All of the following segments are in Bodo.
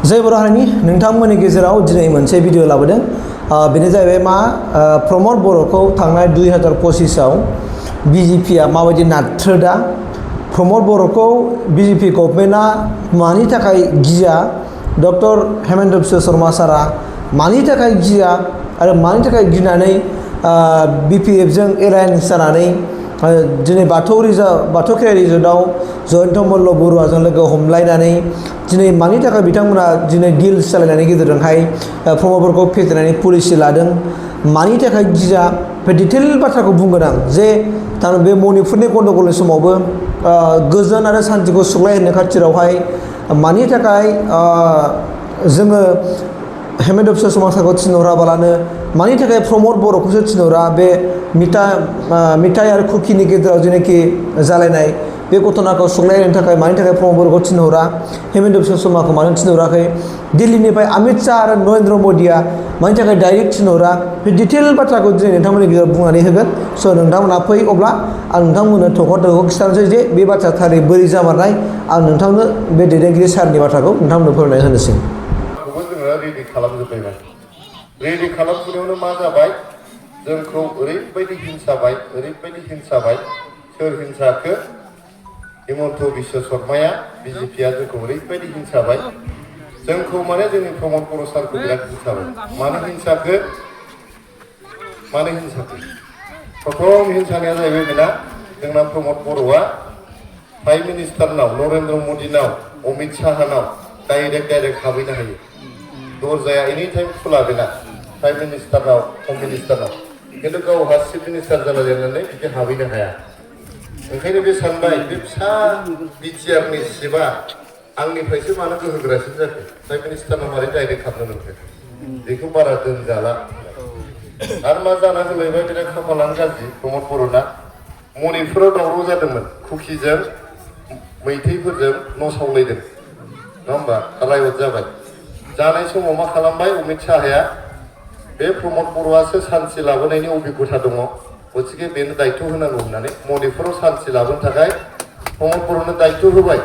जय बर' हारिनि नोंथांमोननि गेजेराव दिनै मोनसे भिडिअ लाबोदों बेनो जाहैबाय मा प्रमद बर'खौ थांनाय 2025 आव बिजेपिआ माबायदि नारथ्रोदा प्रमद बर'खौ बिजेपि गभर्नमेन्टआ मानि थाखाय गिया डक्टर हेमन्त बिश्व शर्मा सारा मानि थाखाय गिया आरो मानि थाखाय गिनानै बिपिएफजों एलायन्स जानानै दिनै बाथौ खेराइ रिजर्टआव जयन्त मल्ल बरुवाजों लोगो हमलायनानै दिनै मानि थाखाय बिथांमोना दिनै डिल्स सालायनायनि गेजेरजोंहाय प्रमदफोरखौ फेजेननानै पलिसि लादों मानि थाखाय गिया बे डिटेल बाथ्राखौ बुंगोन आं जे बे मणिपुरनि गन्दगलनि समावबो गोजोन आरो शान्तिखौ सुग्लायहोनो खाथिरावहाय मानि थाखाय जोङो हेमन्त बिश्व शर्मा सारखौ थिनहराबालानो मानि थाखाय प्रमद बर'खौसो थिनहरा बे मिथाइ आरो कुकिनि गेजेराव जेनाखि जालायनाय बे घटनाखौ सुग्लायहोनो थाखाय मानि थाखाय प्रमद बर'खौ थिनहरा हेमन्त बिश्व शर्माखौ मानो थिनहराखै दिल्लीनिफ्राय अमित शाह आरो नरेन्द्र मदिया मानि थाखाय डाइरेक्ट थिनहरा बे डिटेल बाथ्राखौ दिनै नोंथांमोननि गेजेराव बुंनानै होगोन स' नोंथांमोना फै अब्ला आं नोंथांमोननो थख' खिथानोसै जे बे बाथ्रा थारै बोरै जामारनाय आं नोंथांनो बे दैदेनगिरि सारनि बाथ्राखौ नोंथांमोननो फोरमायना होनोसै रेडि खालामजोब्बायमोन रेडि खालामनायावनो मा जाबाय जोंखौ ओरैबायदि हिंसाबाय सोर हिंसाखो हेमन्त बिश्व शर्माया बिजेपिआ जोंखौ ओरैबायदि हिंसाबाय जोंखौ माने जोंनि प्रमद बर' सारखौ बिराद हिंसाबाय मानो हिंसाखो प्रथम हिंसानाया जाहैबाय बेना जोंना प्रमद बर'आ प्राइम मिनिस्टारनाव नरेन्द्र मदिनाव अमित शाहनाव डाइरेक्ट हाबैनो हायो दरजाया एनि टाइम खुला बेना प्राइम मिनिस्टारनाव हम मिनिस्टारनाव खिन्थु गावहा चिफ मिनिस्टार जानानै बिदि हाबैनो हाया ओंखायनो बे सानबाय बे फिसा बिटिआरनि सिबा आंनिफ्रायसो मानो गोहोगोरासिन जाखो प्राइम मिनिस्टारनाव मारै डाइरेक्ट हाबनो मोनखो बेखौ बारा दोनजाला आरो मा जाना होलायबाय बिराद खाफालानो गाज्रि प्रमद बर'ना मणिपुराव दावराव जादोंमोन कुकिजों मैथैफोरजों न' सावलायदों नङा होमबा रायट जाबाय जानाय समाव मा खालामबाय अमित शाहया बे प्रमद बर'आसो सान्थि लाबोनायनि अभिगथा दङ गथिखे बेनो दायित्व होनांगौ होननानै मणिपुराव सान्थि लाबोनो थाखाय प्रमद बर'नो दायित्व होबाय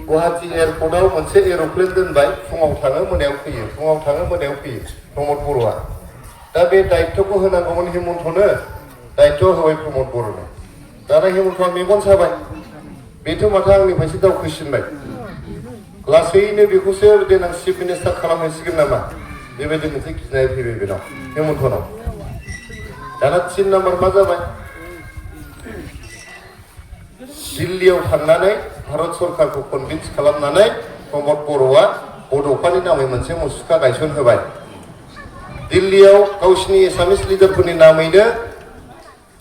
गुवाहाटी एयारपर्टआव मोनसे एर'प्लेन दोनबाय फुङाव थाङो मोनायाव फैयो प्रमद बर'आ दा बे दायित्वखौ होनांगौमोन हेमन्तनो दायित्व होबाय प्रमद बर'नो दाना हेमन्तआ मेगन साबाय बेथ' माथो आंनिफ्रायसो दावखोसिनबाय लासैनो बेखौसो देनां चिफ मिनिस्टार खालामहैसिगोन नामा बेबायदि मोनसे गिनाय फैबाय बेनाव हेमन्तनाव दाना 3 नाम्बार मा जाबाय दिल्लीयाव थांनानै भारत सरकारखौ कनभिन्स खालामनानै प्रमद बर'आ बड'फानि नामै मोनसे मुसुखा गायसनहोबाय दिल्लीयाव गावसिनि एसामिस लिडारफोरनि नामैनो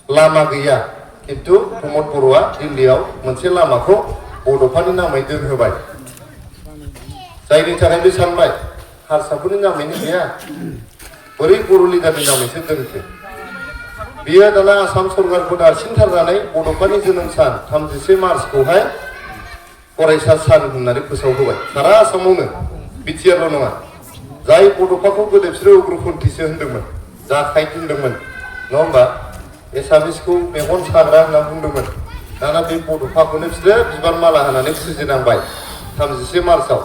लामा गैया खिन्थु प्रमद बर'आ दिल्लीयाव मोनसे लामाखौ बड'फानि नामै दोनहोबाय जायनि थाखाय बे सानबाय हारसाफोरनि नामैनो गैया बोरै बर' लिडारनि नामैसो दोनखो बियो दाना आसाम सरकारखौ नारसिनथारनानै बड'फानि जोनोम सान 31 मार्चखौहाय फरायसा सान होननानै फोसावहोबाय सारा आसामावनो बिटिआरल' नङा जाय बड'फाखौ गोदो बिसोरो उग्रपन्थीसो होनदोंमोन जाखाय दोनदोंमोन नङा होमबा एसामिसखौ मेगन साग्रा होनना बुंदोंमोन दाना बे बड'फाखौनो बिसोरो बिबार माला होनानै फुजिनांबाय 31 मार्चआव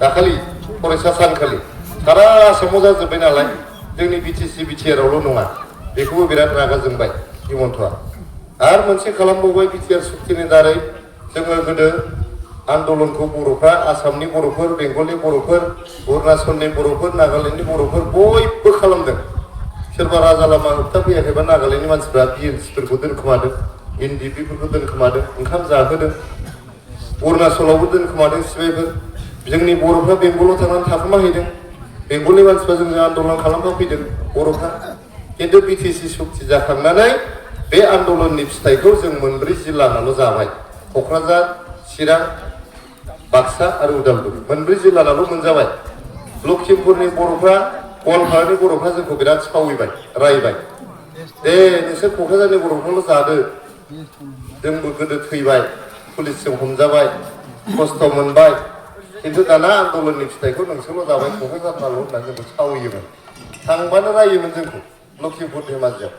दाखालि फरायसा सानखालि सारा आसामाव जाजोब्बाय नालाय जोंनि बिटिआरआवल' नङा बेखौबो बिराद रागा जोंबाय हेमन्तआ आरो मोनसे खालामबावबाय बिटिआर सुक्तिनि दारै जोङो गोदो आन्दलनखौ बर'फ्रा आसामनि बर'फोर बेंगलनि बर'फोर अरुणाचलनि बर'फोर नागालेण्डनि बर'फोर बयबो खालामदों सोरबा राजा लामा होबथाफैयाखैबा नागालेण्डनि मानसिफ्रा बिएनसिफोरखौ दोनखोमादों एनडिपिफोरखौ दोनखोमादों ओंखाम जाहोदों अरुणाचलावबो दोनखोमादों सिबायफोर जोंनि बर'फ्रा बेंगलाव थांनानै थाखोमाहैदों बेंगलनि मानसिफ्रा जोंजों आन्दलन खालामफैदों बर'फ्रा खिन्थु बिटिसि सुक्ति जाखांनानै बे आन्दलननि फिथाइखौ जों 4 जिल्लानाल' जाबाय क'क्राझार चिरां बाक्सा आरो उदालगुरि 4 जिल्लानाल' मोनजाबाय लखिमपुरनि बर'फ्रा गवालपारानि बर'फ्रा जोंखौ बिराद सावैबाय रायबाय दे नोंसोर क'क्राझारनि बर'फ्राल' जादो जोंबो गोदो थैबाय पुलिसजों हमजाबाय खस्थ' मोनबाय खिन्थु दाना आन्दलननि फिथाइखौ नोंसोरल' जाबाय क'क्राझारनाल' होननानै जोंखौ सावैयोमोन थांबानो रायोमोन जोंखौ लखिमपुर धेमाजियाव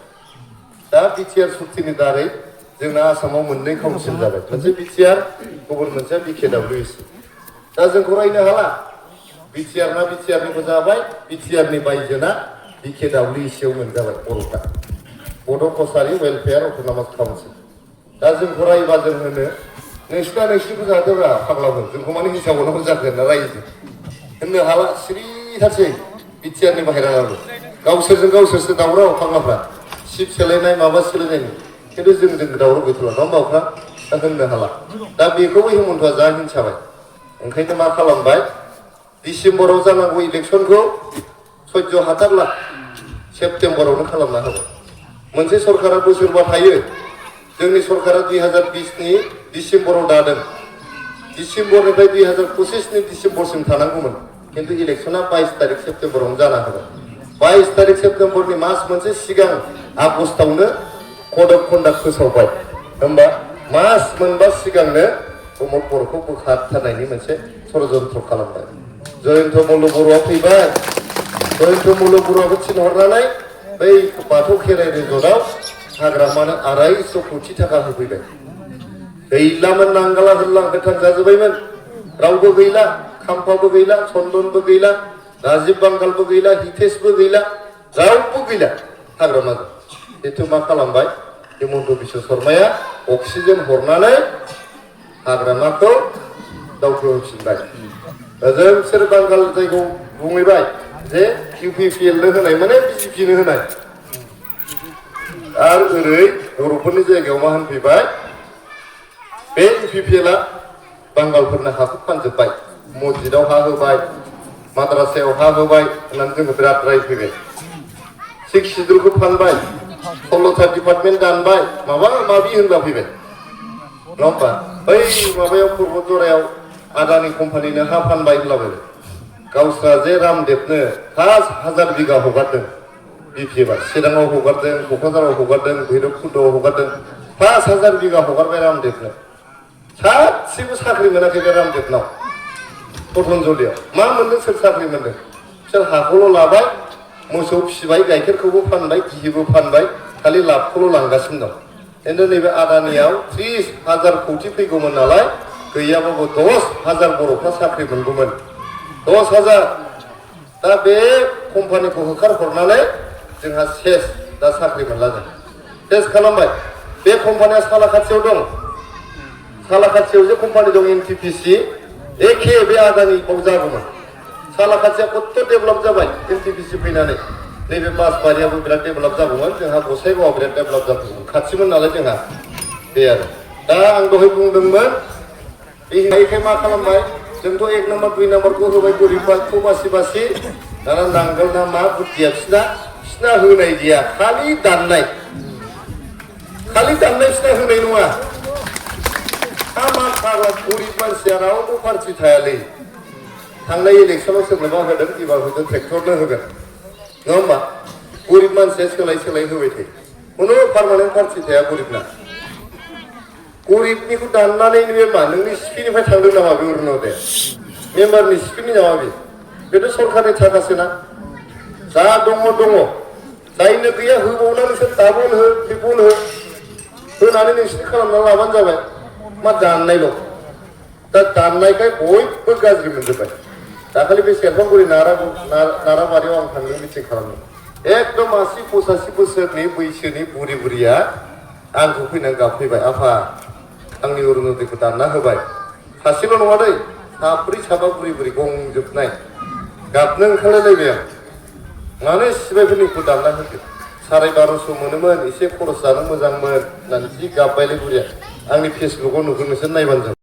दा बिटिआर सुक्तिनि दारै जोंना आसामाव 2 काउन्सिल जाबाय मोनसे बिटिआर गुबुन मोनसेया बिकेडब्लिउएसि दा जोंखौ रायनो हाला बिटिआरना बिटिआरनिबो जाबाय बिटिआरनि बायजोना बिखे दाब्लिउसिआव मोनजाबाय बर'फ्रा बड' कसारि वेलफेयार अट'नमास काउन्सिल दा जोंखौ रायबा जों होनो नोंसिना नोंसिनिखौ जादोंब्रा फाग्लामोन जोंखौ माने हिसाब हरनांगौ जागोन ना रायजो होननो हाला सिरिथारसै बिटिआरनि बाहेराबो गावसोरजों गावसोरसो दावराव फाग्लाफ्रा सिट सोलायनाय माबा सोलायनायनि खिन्थु जों दावराव गैथ'ला नङा होमबा अख्रा दा होननो हाला दा बेखौबो हेमन्तआ जा हिंसाबाय ओंखायनो मा खालामबाय डिसेम्बराव जानांगौ इलेक्सनखौ सयज' हाथारला सेप्तेम्बरावनो खालामना होबाय मोनसे सरकारा बोसोरबा थायो जोंनि सरकारा 2020नि डिसेम्बराव दादों डिसेम्बरनिफ्राय 2025नि डिसेम्बरसिम थानांगौमोन किन्तु इलेक्सना 22 तारिख सेप्तेम्बरावनो जाना होबाय 22 तारिख सेप्तेम्बरनि मास मोनसे सिगां आगस्टआवनो कड अफ कन्डाक्ट फोसावबाय होमबा मास मोनबा सिगांनो प्रमद बर'खौ बोखारथारनायनि मोनसे षड़यन्त्र खालामबाय जयन्त मल्ल बर'आ फैबाय जयन्त मल्ल बर'आबो थिनहरनानै बै बाथौ खेराइ रिजर्टआव हाग्रामानो 250 कोटि थाखा होफैबाय गैलामोन नांगाला होनलां गोथां जाजोब्बायमोन रावबो गैला खाम्फाबो गैला चन्दनबो गैला राजीब बांगालबो गैला हितेशबो गैला रावबो गैला हाग्रामाजों जितु मा खालामबाय हेमन्त बिश्व शर्माया अक्सिजेन हरनानै हाग्रामाखौ दावखोहोफिनबाय ओजों बिसोर बांगाल जायखौ बुंहैबाय जे इउपिपिएलनो होनाय माने बिजेपिनो होनाय आरो ओरै बर'फोरनि जायगायाव मा होनफैबाय बे इउपिपिएलआ बांगालफोरनो हाखौ फानजोब्बाय मस्जिदाव हा होबाय माद्रासायाव हा होबाय होननानै जोंखौ बिराद रायफैबाय सिक्स सिडुलखौ फानबाय 16था डिपार्टमेन्ट दानबाय माबा माबि होनला फैबाय नङा होमबा बै माबायाव पूर्बजरायाव आदानि कम्पानिनो हा फानबाय होनलाबायबाय गावस्रा जे रामदेबनो 1000 बिगा हगारदों बिपिएफआ चिराङाव हगारदों क'क्राझाराव हगारदों भैरबकुन्द'आव हगारदों 5000 बिगा हगारबाय रामदेबनो सासेबो साख्रि मोनाखै बे रामदेबनाव पतंजलियाव मा मोनदों सोर साख्रि मोनदों बिसोर हाखौल' लाबाय मोसौ फिसिबाय गाइखेरखौबो फानबाय घिबो फानबाय खालि लाबखौल' लांगासिनो दं खिन्थु नैबे आदानियाव 30,000 कोटि फैगौमोन नालाय गैयाबाबो 10,000 बर'फ्रा साख्रि मोनगौमोन 10,000 दा बे कम्पानिखौ होखारहरनानै जोंहा सेस दा साख्रि मोनला जों सेस खालामबाय बे कम्पानिया सालाकाथियाव दं सालाकाथियाव जे कम्पानि दं एनटिपिसि एखे बे आदानियाव जागौमोन सालाकाथिया कत डेभेलप जाबाय एनटिपिसि फैनानै नैबे बासबारियाबो बिराद डेभेलप जागौमन जोंहा गसाइगावआ बिराद डेभेलप जागौमोन खाथिमोन नालाय जोंहा बे आरो दा आं दहाय बुंदोंमोन बेखाय मा खालामबाय जोंथ' 1 नम्बर 2 नम्बरखौ होबाय गोरिबखौ बासि बासि दाना नांगोल ना मा बुद्धिया बिसिना होनाय गैया खालि दाननाय बिसिना होनाय नङा मा फाग्ला गरिब मानसिया रावबो पार्टि थायालै थांनाय इलेक्सनाव सोरनोबा होदों एबार होदों ट्रेक्टरनो होगोन नङा होमबा गरिब मानसिया सोलाय होबाय थायो खुनु पार्मानेन्ट पार्टि थाया गरिबना गरिबनिखौ दाननानै बे मा नोंनि सिपिनिफ्राय थांदों नामा बे अरुण'दय मेम्बारनि सिपिनि नामा बेथ' सरकारनि थाखासोना जा दङ जायनो गैया होबावना नोंसोर दाबल हो ट्रिपल हो होनानै नोंसिनि खालामना लाबानो जाबाय मा दाननायल' दा दाननायखाय बयबो गाज्रि मोनजोब्बाय दाखालि बे सेरफांगुरि नाराबारियाव आं थांनो मिटिं खालामदों एकदम 80-85 बोसोरनि बैसोनि बुरिया आंखौ फैनानै गाबफैबाय आफा आंनि अरुण'दयखौ दानना होबाय सासेल' नङा दै 4-5 बुरि गंजोबनाय गाबनो ओंखारलायलायबाय आं मानो सिबायफोरनिखौ दानना होदो 1250 मोनोमोन एसे खरस जानो मोजांमोन होननानै जि गाबबायलै बुरिया आंनि फेसबुकआव नुगोन नोंसोर नायबानो जाबाय